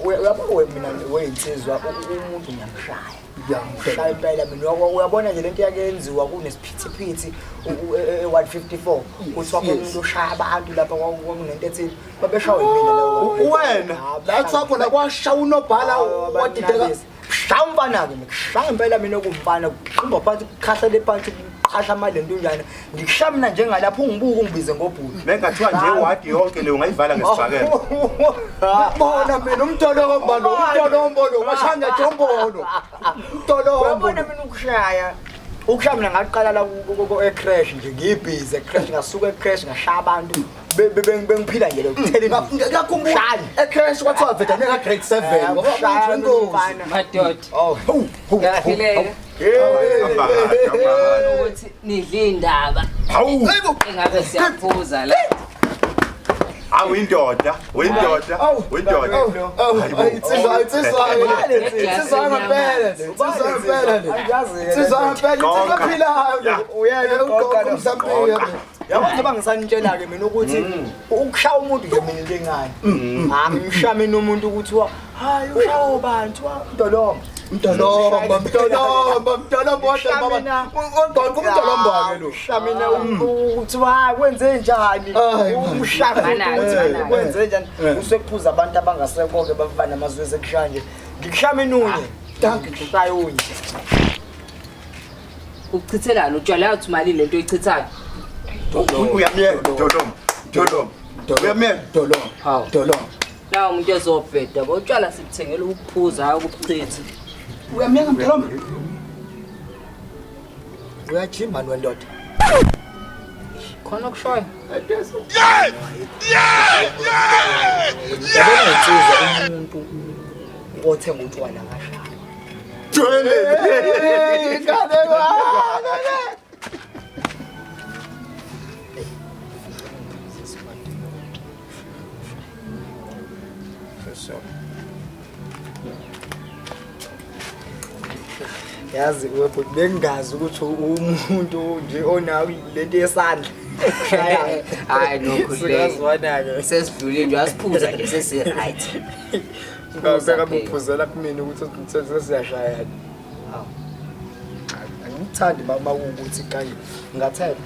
Uyabona mina weyinsizwa umuntu ngiyamshaya. Ngiyamshaya impela mina uyabona nje lento yake yenziwa kunesiphithiphithi e-154 kuthiwa khona umuntu oshaya abantu lapha kwakunento ethile babeshawa yimina lawo. Wena la kuthiwa khona kwasha unobhala wadideka. Shaya umfana-ke mina kushaya impela mina okuwumfana kuqumba phansi kukhahlele phansi kuqhasha amalento njani ngikushaya mina njengalapho ungibuke ungibize ngobhuti Mengathiwa nje wadi yonke le ungayivala ngesibhakela. Bona mina umtolombo lo umtolombo lo washaya ngejombolo. Umtolombo. Uyabona mina ukushaya ukushaya mina ngaqala la e-crash nje ngibhizi e-crash ngasuka e-crash ngashaya abantu bengiphila nje lo Ngiyakhumbula e-crash kwathiwa vedane ka grade 7 ngoba umuntu wengozi. Madoda. Oh, Ngiyaphileka. Ukuthi nidle indaba. Hawu. Engabe siyaphuza la. Awu indoda, uyindoda, uyindoda. Insizwa, insizwa, insizwa ngempela, insizwa ngempela le. Insizwa ngempela, insizwa ephilayo. Uyena Ugqoka umsampiya. Yabo njengoba ngisanitshela-ke mina ukuthi ukushaya umuntu nje mina into encane. Angimshaya mina umuntu ukuthi hayi ushaya ubani kuthiwa mdolomba. Mdolomba, mdolomba, mdolomba wahle baba. Ugqoka umdolomba ke lo. Ushaya mina kuthiwa hayi kwenze njani? Hayi, man. Ushaya Banalo, ukuthi banalo. kwenze njani? Usekuphuza abantu abangasekho-ke bafana namazwe sekushaya nje. Ngikushaya mina unye. Dankie. Ngikushaya unye. Ukuchithelana utshwala yathi mali lento oyichithayo. Uyamyeka Dolomba, Dolomba. Uyamyeka. Dolomba. Hawu. Dolomba. Nawo umuntu ezobheda bo utshwala sibuthengela ukuphuza hayi ukubuchitha. Uyamyeka mdolomba. Uyajima wendoda. Khona okushoyo. Yabona insizwa umuntu othenga utshwala ngashaya. Jwele. Ingane bana. Yazi webhuti bengingazi ukuthi umuntu nje onayo lento yesandla. Hayi nokho le. Sikazwana-ke. Sesidlule nje wasiphuza nje sesi right. Ngabeka buphuzela kumina ukuthi sesiyashayana. Angikuthandi uma kuwukuthi kanje ngathela.